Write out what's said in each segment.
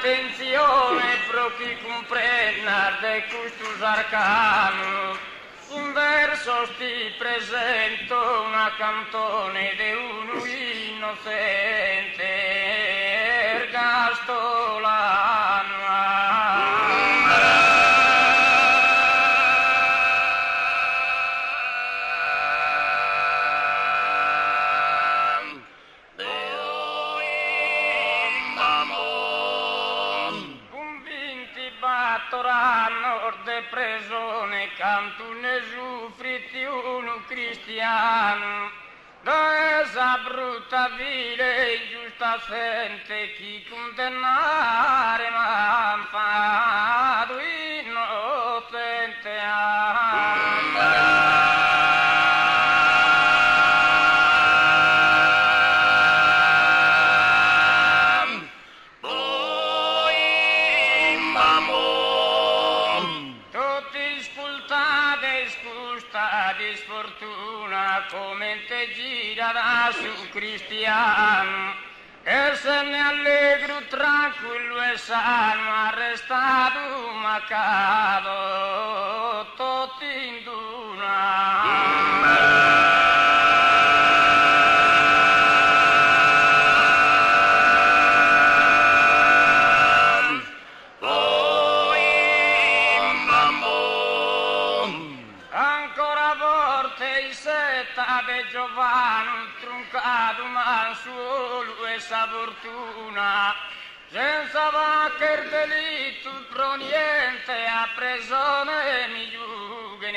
Atentzione pro chi cumprendas de custu s'arcanu, in versos ti presento una cantone de unu innotzente ergastolanu. Cun bintibator annos de presone cantu nde sufrit unu cristianu dae sa bruta vile ingiusta zente chi cundennare m'an fatu innotzente. Totu iscultades custa disfortuna comente girat su cristianu essende allegru tranquillu e sanu arrestadu m'acato tot'in d'una. Ancora forte isetta de giovanu truncadu m'an su 'olu 'e sa fortuna senza fagher delittu pro niente a presone mi giughen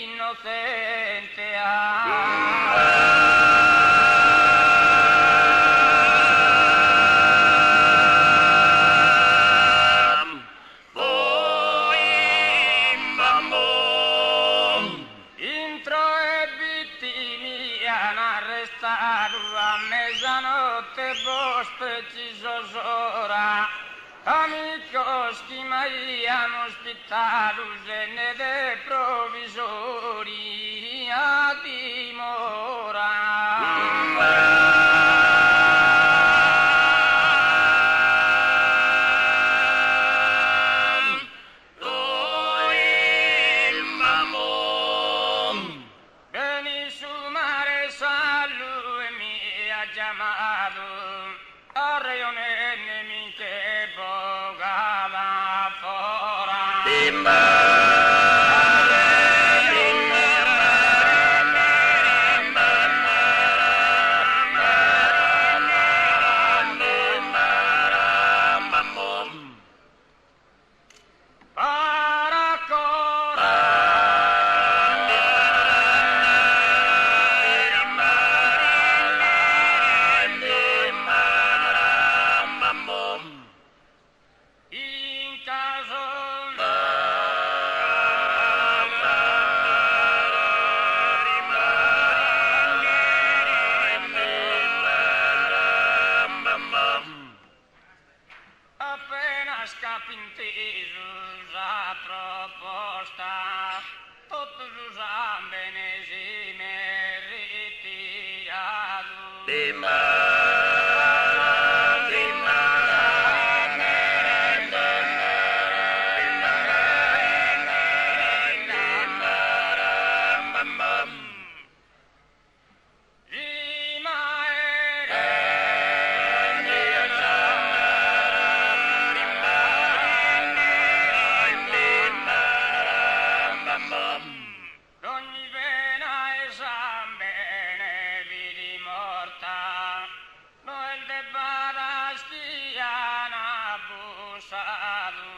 innotzente. Intro 'e Bitti mi an arrestadu a mesanotte bos preciso s'ora, amicos chi m'aian ospitadu sende de provisoria dimora. Benit su maresciallu e mi at giamadu, arrejonende mi nche bogat a fora. Apenas ch'ap'intesu sa proposta, totu su sambene si m'est retiradu. Dogni vena 'e sambene fit morta, no est de badas chi an abusadu.